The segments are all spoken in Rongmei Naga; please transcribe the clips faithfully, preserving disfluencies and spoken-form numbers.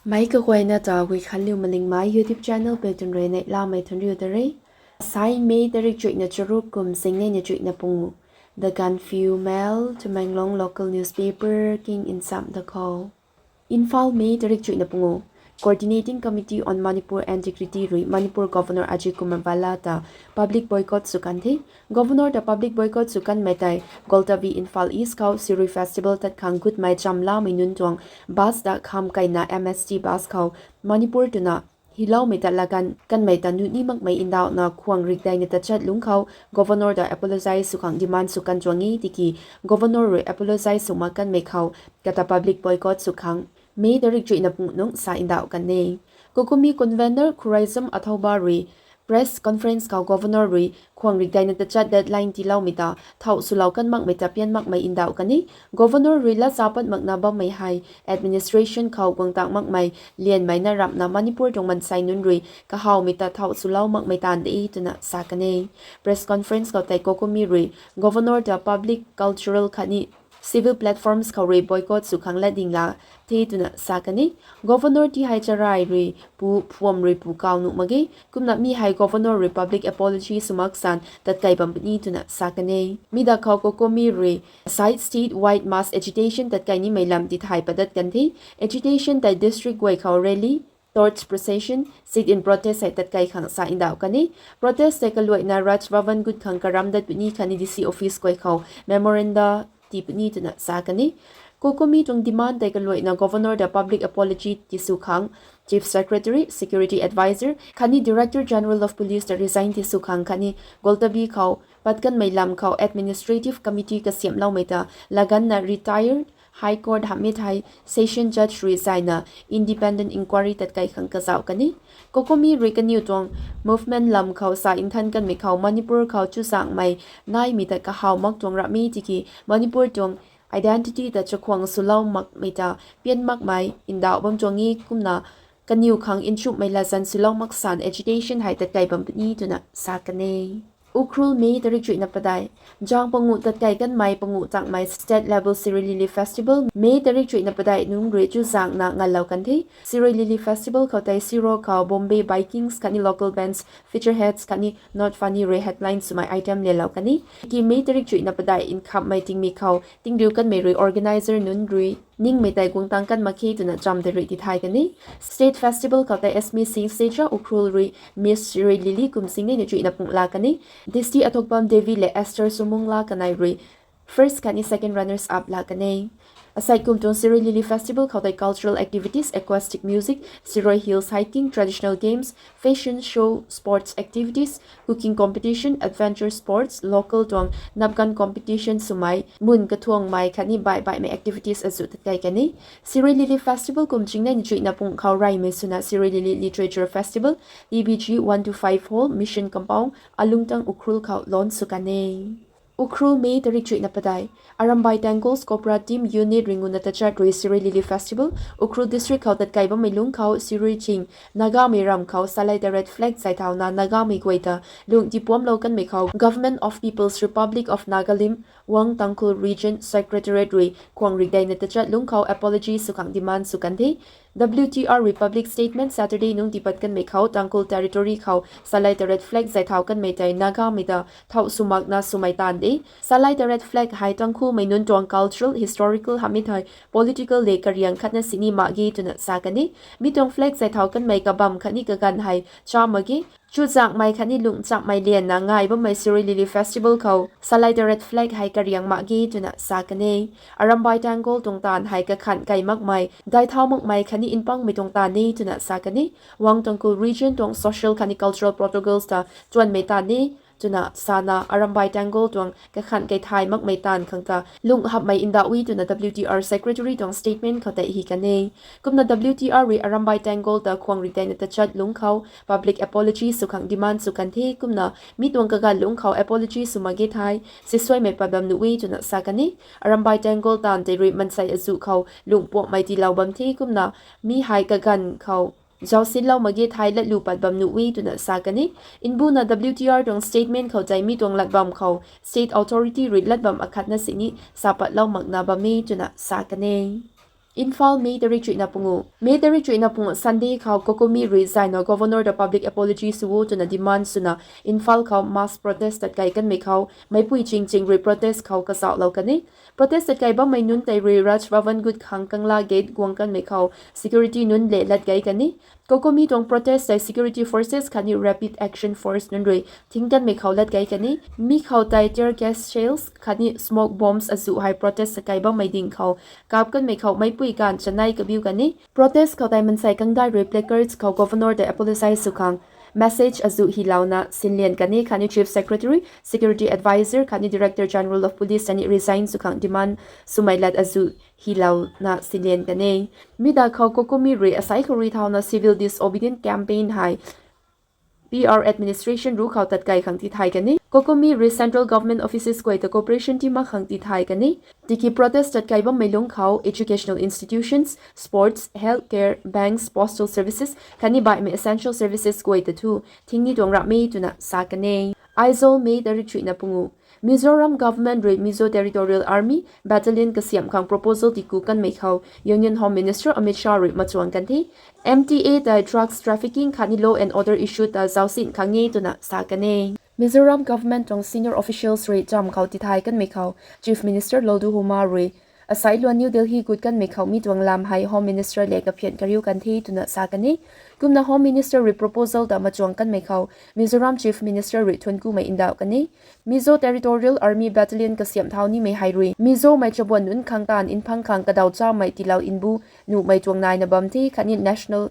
Meic kaguayna ta Guikhanliu Malingmei YouTube channel patron rui neihlamei thunc riu da re. Sai May tarik chuihna charuk kum singnei na chuihna pungu. The Gaanphiu Mail, Tamenglong local newspaper king nsam da khou. Imphal, May tarik chuihna pungu. Coordinating Committee on Manipur Integrity rui Manipur Governor Ajay Kumar Bhalla ta public boycott sw kan the. Governor ta public boycott sw kanmei tei Gwaltabi, Imphal East khou Shirui Festival tat khang gutmei chamlamei nunc tuang bus ta kham kaina M S T bus khou Manipur twna hiloumei ta lagan kanmei ta nuh ni makmei ndauhna khuang rikdeina tachat lungc khou Governor ta apologize sw khang demand sw kan tuang e. Tiki Governor rui apologize sw mak kanmei khou kata public boycott sw khang May tarik chuihna pungu nungc sa ndauh kan e. COCOMI convener Khuraijam Athouba rui press conference khou Governor rui khuang rikdeina tachat deadline tiiloumei ta thau swlou kan makmei ta pian makmei ndauh kan e. Governor rui lat sa pat makna bammei hei administration khou guang tang makmei lianmei na ramhna Manipur tuang mansei nunc rui kahawmei ta thau swlou makmei taanv de twna sa kan e. Press conference khou tei COCOMI rui Governor ta public, cultural khatni civil platforms khou rui boycott sw khang lat ding la the twna sa kan e. Governor ti hei charai rui pu, phuam rui pu kau nuh mak ge. Kumna mi hei Governor rui public apology sw mak san tatkei bam puni twna sa kan e. Mi da khou COCOMI rui sai state wide mass agitation tatkei nimei lam tithay padat kan the. Agitation tei district guay khou rally, torch procession, sit-in protest hei tatkei khang sa ndauh kan e. Protest tei kaluaina Raj Bhavan gut khang karam dat puni khatni D C office guay khou memoranda tii puni twna sa kan e. COCOMI tuang demand tei kaluaina Governor ta public apology tisw khang, Chief Secretary, Security Advisor khatni Director General of Police ta resign tisw khang khatni Gwaltabi khou pat kanmei lam khou administrative committee kasiamhloumei ta laganna retired High Court hamhmei thei session judge rui zaina independent inquiry tatkei khang kazauh kan e. COCOMI rui kaniw tuang movement lam khou sa nthan kanmei khou Manipur khou chuzaenghmei naimei ta kahaw mak tuang ramhmei tiki Manipur tuang identity ta chakhwang swlou makmei ta pian makmei ndauh bam tuang e. Kumna kaniw khang nchumhmei latzan swlou mak san agitation hei tatkei bam puni twna sa kan e. Ukhrul, May tarik chuihna padeih. Zang panguh tatkei kanmei panguh tangmei state level Shirui Lily Festival May tarik chuihna padeih nungc rui chuzaenghna ngalou kan the. Shirui Lily Festival khou tei Shiro khou Bombay Vikings khatni local bands Future Heads khatni Not Funny rui headline swmei item lelou kan e. Tiki May tarik chuihna padeih nkhamhmei tingmik khou tingriu kanmei rui organizer nunc rui ningmei tei guang tang kan mak khe twna cham tei rui tithay kan e. State festival khou tei S M C Seja Ukhrul rui Miss Shirui Lily kum singnei na chuihna pungu la kan e. District Athokpam Devi le Esther Sumung la kanei rui first khatni second runners up la kan e. Asai kum tuang Shirui Lily Festival khou tei cultural activities, acoustic music, Shirui Hills hiking, traditional games, fashion show, sports activities, cooking competition, adventure sports, local tuang napkan competition swmei mun kathuangmei khatni baih baihmei activities azuh tatkei kan e. Shirui Lily Festival kum chingnei na chuihna pungu khou reymei swna Shirui Lily Literature Festival, T B G one two five Hall, Mission Compound, Alungtang, Ukhrul khou launch sw kan e. Ukhrul, May tarik chuihna padeih. Arambai Tangals Cobra Team Unit ringuna tachat rui Shirui Lily Festival, Ukhrul District khou tatkei bammei lungc khou Shirui Ching, Nagamei ram khou Salai the Red Flag zaithauna Nagamei guay ta lungh tipuamlou kanmei khou Government of People's Republic of Nagalim, Wang Tangkhul Region Secretariat rui khuang rikdeina tachat lungc khou apology sw khang demand sw kan the. W T R rui public statement Saturday nungc tipat kanmei khou Tangkhul Territory khou Salai the Red Flag zaithau kanmei tei Nagamei ta thau swmakna swmei taanv de. Salai the Red Flag hei Tangkhulmei nunc tuang cultural, historical hamhmei thei political le kariang khatna sini mak ge twna sa kan e. Mi tuang flag zaithau kanmei kabamv khatni kaganv hei cha mak ge. Chuzaenghmei khatni lungh chamhmei lianna ngai bammei Shirui Lily Festival khou Salai the Red Flag hei kariang mak ge twna sa kan e. Arambai Tangals tuang taanv hei kakhanh kei makmei, daithau makmei khatni npangmei tuang taanv e twna sa kan e. Wang Tangkhul Region tuang social khatni cultural protocols ta tuanmei taanv e twna sana Arambai Tangals tuang kakhanh kei thay makmei taanv khang ta lungh hapmei ndauh e twna W T R Secretary tuang statement khou tei hi kan e. Kumna W T R rui Arambai Tangals ta khuang rikdeina tachat lungc khou public apology sw khang demand sw kan the. Kumna mi tuang kaganv lungc khou apology sw mak ge thei sisuaimei pat bam nuh e twna sa kan e. Arambai Tangals taanv tei rui mansei azuh khou lungh puamhmei tiilou bam the. Kumna mi hei kaganv khou zausinlou mak ge thei latlu pat bam nuh e twna sa kan e. Nbuna W T R tuang statement khou tei mi tuang lat bam khou state authority rui lat bam akhatna sini sa patlou makna bam e twna sa kan e. Imphal, May tarik chuihna pungu. May tarik chuihna pungu Sunday khou COCOMI rui zayna Governor ta public apology sw o twna demand swna Imphal khou mass protest tatkai kanmei khou meipui ching ching rui protest khou kazauhlou kan e. Protest tatkai bammei nunc tei rui Raj Bhavan gut khang Kangla Gate guang kanmei khou security nunc le lat gei kan e. COCOMI tuang protest tei security forces khatni Rapid Action Force nunc rui thing kanmei khou lat gei kan e. Mi khou tei tear gas shells khatni smoke bombs azuh hei protest tatkai bammei ding khou kap kanmei khou meipui ganv chanei kabiu kan e. Protest khou tei mansei kangdai rui placards khou Governor tei apologize sw khang message azuh hylouna sinlian kan e khatni Chief Secretary, Security Advisor khatni Director General of Police ta ni resign sw khang demand swmei lat azuh hylouna sinlian kan e. Mi da khou COCOMI rui asai khou rui thauna civil disobedient campaign hei PR administration ruc khou tatkai khang tithay kan e. COCOMI rui central government offices guay ta cooperation tii mak khang tithay kan e. Tiki protest tatkai bammei lungc khou educational institutions, sports, healthcare, banks, postal services khatni baihmei essential services guay ta thu thing ni tuang ramh e twna sa kan e. Aizawl, May tarik chuihna pungu. Mizoram government rui Mizo Territorial Army battalion kasiamh khang proposal tiku kanmei khou Union Home Minister Amit Shah rui machuang kan the. M T A tei drugs trafficking khatni law and order issue ta zausin khang e twna sa kan e. Mizoram government tuang senior officials rui cham khou tithay kanmei khou Chief Minister Lalduhoma rui asai luan New Delhi gut kanmei khou mi tuang lam hei Home Minister le kaphian kariu kan the twna sa kan e. Kumna Home Minister rui proposal ta machuang kanmei khou Mizoram Chief Minister rui thuanc kumei ndauh kan e. Mizo Territorial Army battalion kasiamh thau nimei hei rui Mizomei chabuan nunc khang taanv nphang khang kadaw chamei tiilou nbu nuhmei tuang naina bam the khatni national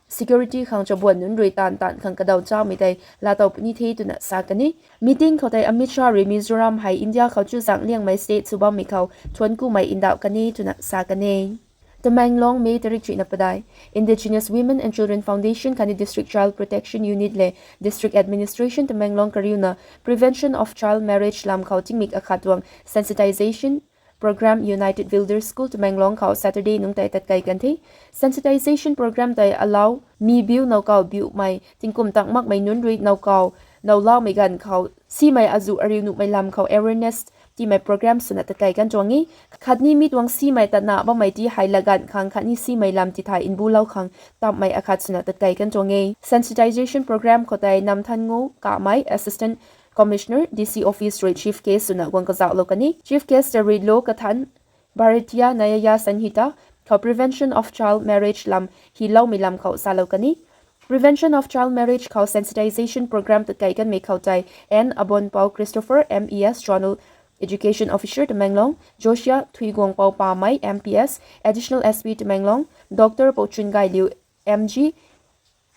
security khang chabuan nunc rui taanv taanv khang kadaw chamei tei laatow puni the twna sa kan e. Meeting khou tei Amit Shah rui Mizoram hei India khou chuzaengliangmei state sw bammei khou thuanc kumei ndauh kan e twna sa kan e. Tamenglong, May tarik chuihna padeih. Indigenous Women and Children Foundation khatni District Child Protection Unit le District Administration Tamenglong kariuna Prevention of Child Marriage lam khou tingmik akhat tuang sensitization program United Builders School Tamenglong khou Saturday nungc tei tatkai kan the. Sensitization program tei alau mi biu nowkaw biumei tingkum tang makmei nunc rui nowkaw nowlaumei ganv khou simei azuh ariu nuhmei lam khou awareness tiimei program swna tatkai kan tuang e. Khatni mi tuang simei tatna bammei ti hei laganv khang khatni simei lam tithay nbulou khang tamhmei akhat swna tatkai kan tuang e. Sensitization program khou tei Namthanngou Kamei, Assistant Commissioner, D C Office rui chief guest swna guang kazauhlou kan e. Chief guest ta rui law kathan Bharatiya Nyaya Sanhita khou Prevention of Child Marriage lam hyloumei lam khou salou kan e. Prevention of Child Marriage khou sensitization program tatkai kanmei khou tei N Abonpou Christopher, M E S, Zonal Education Officer Tamenglong, Josia Thuiguangpou Pamei, M P S, Additional S P Tamenglong, Doctor Pouchun Gailiu, M G,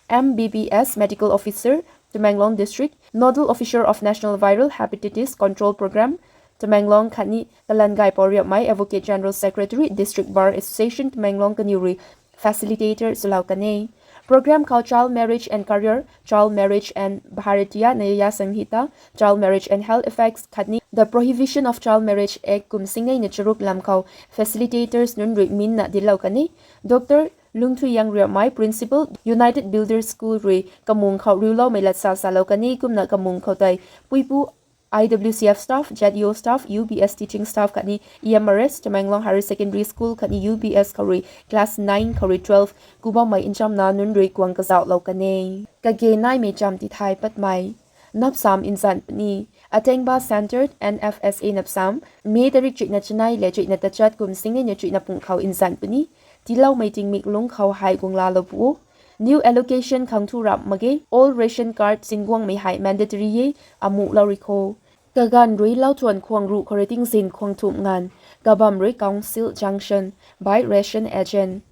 M B B S Medical Officer, Tamenglong District, Nodal Officer of National Viral Hepatitis Control Program, Tamenglong khatni Kalangaipou Riapmei, Advocate General Secretary, District Bar Association, Tamenglong kaniw rui facilitator swlou kan e. Program khou Child Marriage and Career, Child Marriage and Bharatiya Nyaya Sanhita, Child Marriage and Health Effects khatni The Prohibition of Child Marriage Act kum singneina charuk lam khou facilitators nunc rui minna dinclou kan e. Doctor Lungthuiyang Riapmei, Principal, United Builders School rui kamung khou riuloumei latsa salou kan e. Kumna kamung khou tei puipu I W C F staff, Z E O staff, U B S teaching staff khatni E M R S, Tamenglong Higher Secondary School khatni U B S khou rui class nine khou rui twelve kubammei nchamna nunc rui guang kazauhlou kan e. Kage naimei cham tithay patmei. Napsam nzan puni. Atengba Centre, N F S A Napsam, May tarik chuihna chanei le chuihna tachat kum singneina chuihna pung khou nzan puni. Tiiloumei tingmik lungc khou hei guanglalou pu o. New allocation khang thu ramh mak ge. Old ration card singuangmei hei mandatory e, amuhlou rui kho. Kaganv rui Lauthuan khuang ruh khou rui tingzin khuang thumh nganv, kabam rui Council Junction, by ration agent.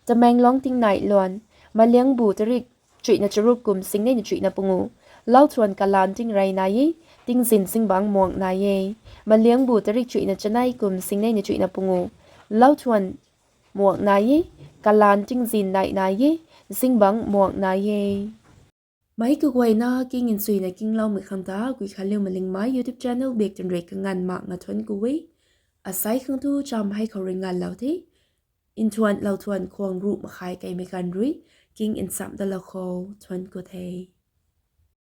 Tamenglong tingnai luan, Maliangbu tarik chuihna charuk kum singneina chuihna pungu. Lauthuan kalan tingrey nai e, tingzin zingbangc muang nai e. Maliangbu tarik chuihna chanei kum singneina chuihna pungu. Lauthuan muang nai e, kalan tingzin nai nai e, zingbangc muang nai e. Meic kaguayna king nchuina kingloumei khang ta Guikhanliu Malingmei YouTube channel bak twn rui kanganv mak nga thuanc ku e. Asei khang thu cham hei khou rui nganvlou the. Nthuan Lauthuan khuang ruh makhai keimei ganv rui king nchamh dalou khou thuanc ku the.